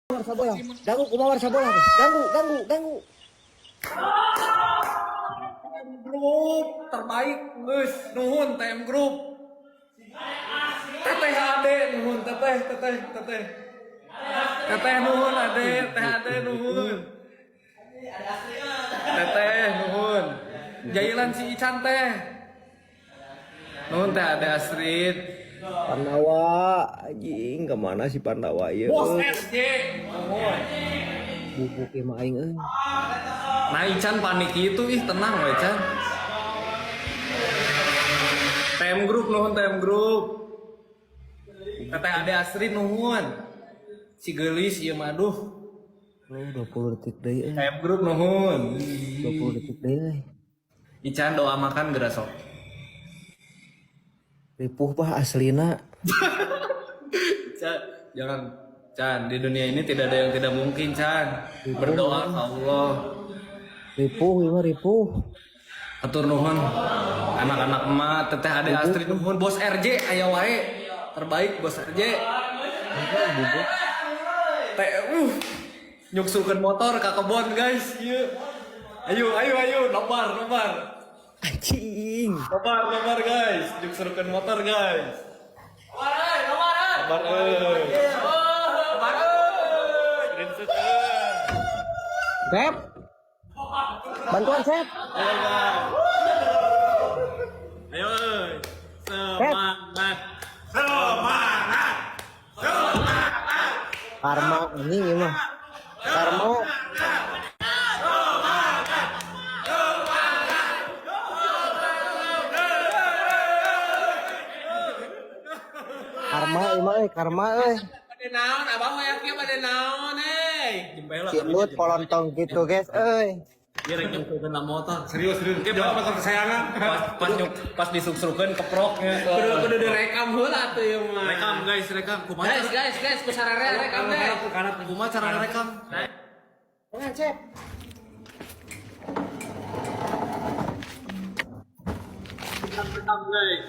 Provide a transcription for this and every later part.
Warsa bola. Ganggu kumaha warsa bola teh. Ganggu, ganggu, ganggu. Grup terbaik geus nuhun TM Group. Teteh Ade nuhun, teteh, teteh, teteh. Teteh nuhun Ade, Teh Ade nuhun. Teteh nuhun. Jailan si Ican teh. Nuhun Teh Ade Astrid. Pandawa anjing kemana si Pandawa ieu? Bos SJ nuhun. Bubuk ieu mah aing euy. Nah Ican panik itu, ih tenang we Ican. TM Group nuhun, TM Group. Teteh Ade Astrid nuhun. Si geulis ieu mah aduh. Oh, 20 detik deui euy. TM Group nuhun. 20 detik deui euy. Ican doa makan geura sok. Ripuh bah aslina. Chan, jangan Chan, di dunia ini tidak ada yang tidak mungkin, Chan. Berdoa ke Allah. Ripuh ieu mah ripuh. Atur nuhun. Anak-anak emak, Teteh Ade Astrid nuhun, Bos RJ aya wae. Terbaik Bos RJ. Bubuk. Teh nyuksukeun motor ka kebon, guys. Ieu. Ayo, ayo, ayo, nobar, nobar. Anjing. Nobar, nobar, guys. Nyuksukeun motor, guys. Nobar euy. Nobar euy. Screenshot euy. Sep. Bantuan Sep. Ayo, guys. Ayo, euy. Semangat. Semangat! Karma anjing ieu mah. Karma. Karma ieu mah euy, karma euy. Bade naon abah hoyong kieu bade naon euy. Jempela Si Lut polontong gitu guys euy. Dia rek nyuksukeun lah motor. Serius, serius. Jawab motor kesayangan. Pas pas nyuk, pas disuksrukeun keproknya. Kudu kudu direkam heula atuh ieu mah. Rekam guys, rekam. Kumaha Guys, guys, guys, ku sararea rekam guys. Kumaha cara ngerekam? Jangan Sep. Rekam guys.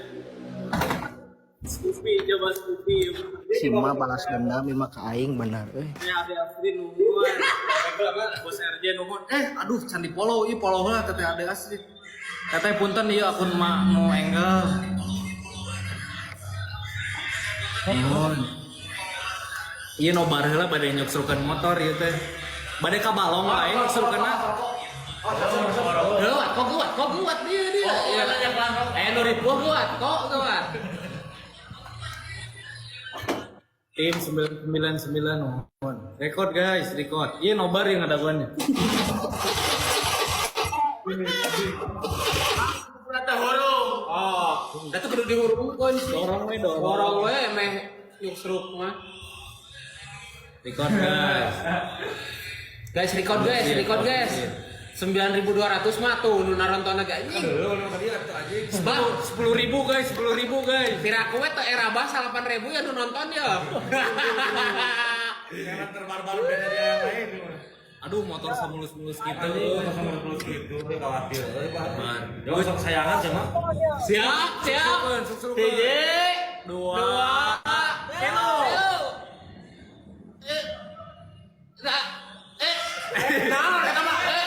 Scoopy, coba Scoopy. Si Ma balas dendam ieu mah ka aing bener euy. Ya, Ade Astrid nuhun. Bos RJ nuhun. Eh, aduh can di follow, ih follow heula Teteh Ade Astrid. Teteh punten ieu akun mak nu enggal. Nuhun. Ieu nobar heula bade nyuksrukeun motor ieu teh. Bade ka balong wae nyuksrukeunna. Geuwat, kok geuwat, kok geuwat dia dia. Eh nu ripuh geuwat, kok geuwat. Tim 999 nuhun. Record guys, record. Ieu nobar yang ngadaguannya. Rata hurung. Oh, eta kudu dihurungkeun sih. Dorong we dorong. Dorong we meh nyuksruk mah. Record guys. Guys, record guys, record guys. 9200 mah tuh nu naronton ge anjing. Bah, 10.000 guys, 10.000 guys. piraku we teu era bah 8000 ya nu nonton ya. Jangan terbarbar beda dari yang lain. Aduh, motor semulus-mulus gitu. Terus gitu, khawatir. Bar. Jawab motor kesayangan sama. Siap, siap. Suksukeun, suksukeun. Hiji, Dua. dua, Kelo. telu. Eh, nah, eh, naon eta mah? Eh,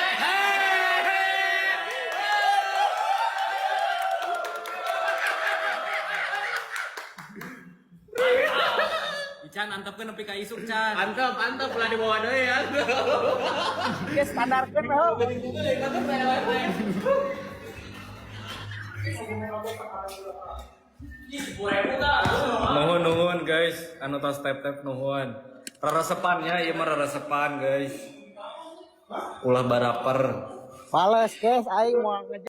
Ican antepkeun nepi ka isuk, Can. Antep, antep lah dibawa deui ya. Geus standarkeun heuh. Nuhun nuhun guys, anu tos tap-tap nuhun. Reresepan ya, ieu mah reresepan guys. Ulah baraper. Males guys aing mau ngejar.